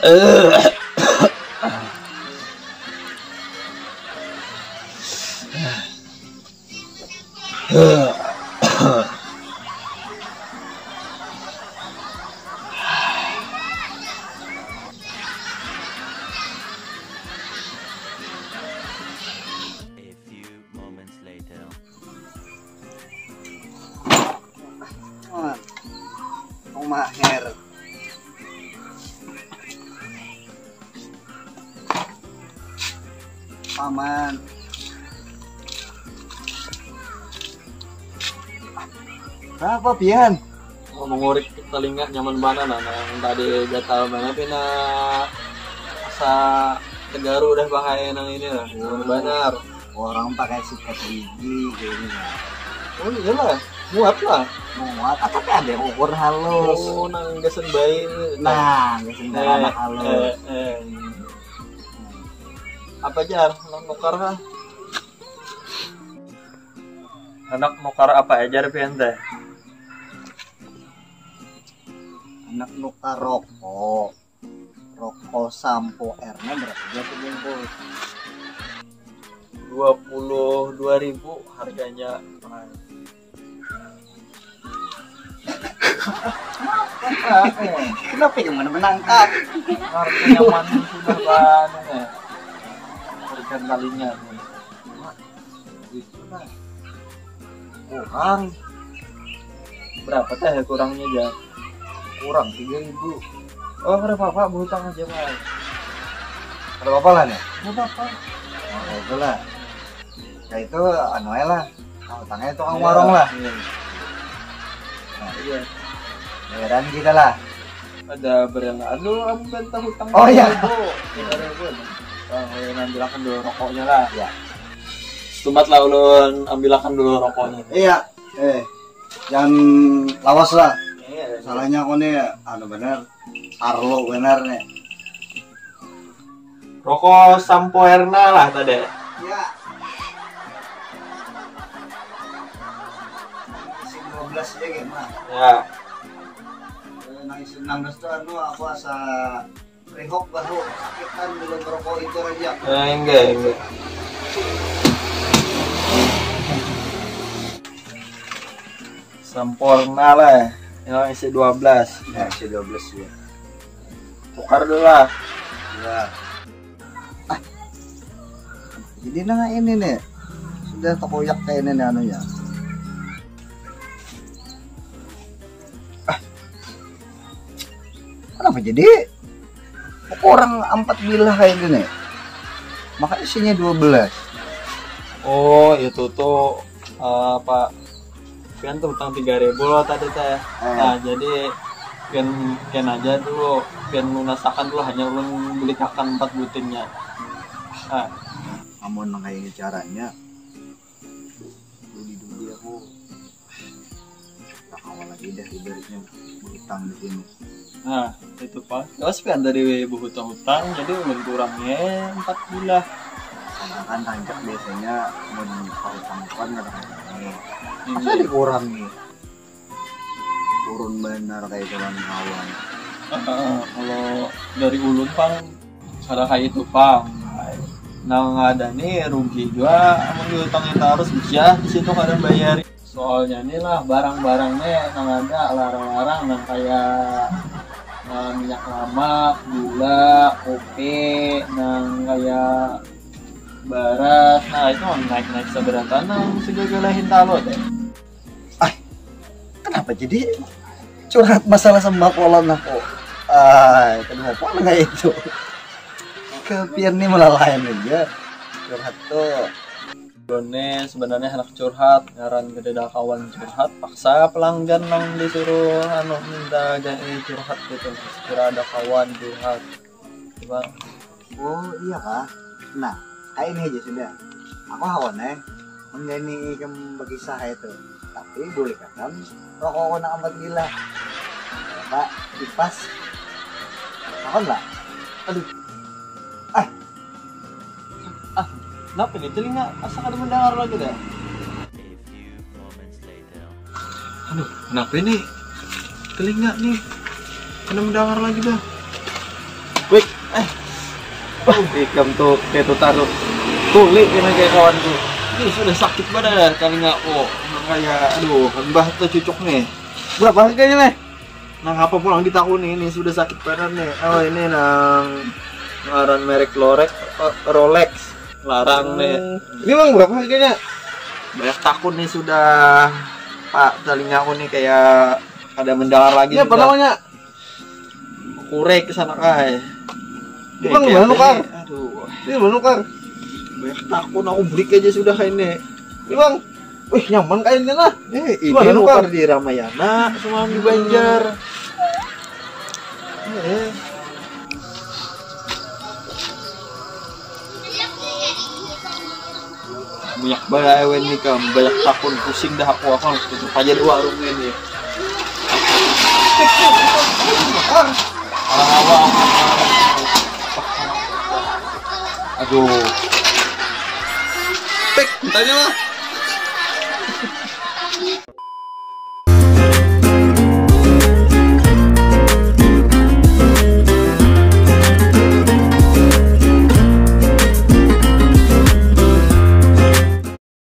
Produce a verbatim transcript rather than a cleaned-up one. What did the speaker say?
A few moments later. Paman. Kong Maher. Paman. Kenapa pian? Oh, mengurik telinga nyaman banget nah, nah, yang tadi gatal banget pina asa tegaru dah pakai nang ini lah. Nyaman banar. Orang pakai sikat gigi kayak ini. Oh iyalah, muat lah. Muat, ah, tapi ada yang ukur halus. Oh, nang gasan bayi ini. Nah, gasan anak halus. Eh, eh. Apa jar? Nang nukar kah? Anak nukar apa aja pian teh? Anak nukar rokok. Rokok sampo Erna berapa dia tuh bungkus? Dua puluh dua ribu harganya. Kenapa yang mana menangkap? Harganya mana sudah banyak ya. Harga kalinya. Kurang. Berapa teh kurangnya aja? Kurang tiga ribu. Oh, kada apa-apa, berhutang aja, Pak. Kada apa-apa lah nih. Nggak apa-apa. Oh, itu lah. Ya itu anu aja lah. Nah, utangnya tukang warung lah. Iya. Nah, iya. Bayaran kita lah. Ada berela anu, aku minta hutang. Oh iya. Tiga ribu. Nah, ulun ambilakan dulu rokoknya lah. Iya. Setumat lah ulun ambilakan dulu rokoknya. Iya. Eh, jangan lawas lah. Iya. Salahnya aku nih anu bener, parlo bener nih. Rokok Sampoerna lah tadi. Iya. Isi dua belas ya, Gen, mah. Ya. Eh, nang isi enam belas tuh anu, aku asa rihok bahu, sakitan dulu merokok itu aja. Eh, enggak, enggak. Sampoerna lah. Yang isi dua belas. Ya, isi dua belas ya. Tukar dulu lah. Ya. Ah. Jadi nah ini nih. Sudah terkoyak kayak ini nih anunya. Ah. Kenapa jadi kurang empat bilah kayak gini? Maka isinya dua belas. Oh, itu tuh, eh, apa, pian tuh utang tiga ribu loh tadi teh. Eh. Nah, jadi pian, pian aja dulu, pian lunasakan dulu, hanya ulun belikakan empat butinnya. Nah. Amun nang kayak ini caranya, dudi-dudi aku tak kawa lagi dah ibaratnya berhutang di sini. Nah, itu pang. Terus pian tadi berhutang-hutang, jadi ulun kurangnya empat bilah. Sedangkan rancak biasanya mun hutang-hutang kada kawa ini. Masa dikurangi? Turun benar kayak jalan kawan. Heeh, kalau dari ulun pang, kada kayak itu pang. Nang ada nih rugi juga, amun diutangi tarus, bisa di situ kada bayar. Soalnya nih lah, barang-barang nih nang ada larang-larang, nang kayak, eh, minyak lamak, gula, kopi, nang kayak baras, nah itu naik-naik seberatan nang segala-gala hintalo deh. Ah, kenapa jadi curhat masalah sembako lawan aku? Ah, kenapa nang itu? Kapian nih malah lain aja. Curhat tuh. Done sebenarnya anak curhat, ngaran gede dah kawan curhat, paksa pelanggan nang disuruh anu minta gaya curhat gitu. Kira ada kawan curhat. Coba. Oh iya kah? Nah, kayak ini aja sudah. Aku hawan eh menggani ikam berkisah itu. Tapi boleh kan rokok kena empat gila. Pak, kipas. Hawan lah. Aduh. Ah. Ah, kenapa ini telinga? Asa kada mendengar lagi dah. Aduh, kenapa ini? Telinga nih. Kena mendengar lagi dah. Wik, eh. Ikam tuh kayak tuh taruh tuli kena kayak kawan tuh. Ini sudah sakit banar telingaku. Kayak aduh, mbah tuh cucuk nih. Berapa harganya nih? Nah, apa pulang ditakuni ini sudah sakit banar nih. Oh, ini nang ngaran merek Lorek, eh, Rolex. Larang nih. Ini bang berapa harganya? Banyak takun nih sudah. Pak, telingaku nih kayak ada mendengar lagi. Ini apa namanya? Kurek sana kai. Ini bang mana nukar? Aduh. Ini mana nukar? Banyak takun aku beli aja sudah ini. Ini bang. Wih, nyaman kainnya lah. Eh, ini nukar di Ramayana semalam di Banjar. Eh. Banyak banget ewen nih kam, banyak takun pusing dah aku aku tutup aja dua warung ini. Orang awam. Aduh. Pek, tanya lah.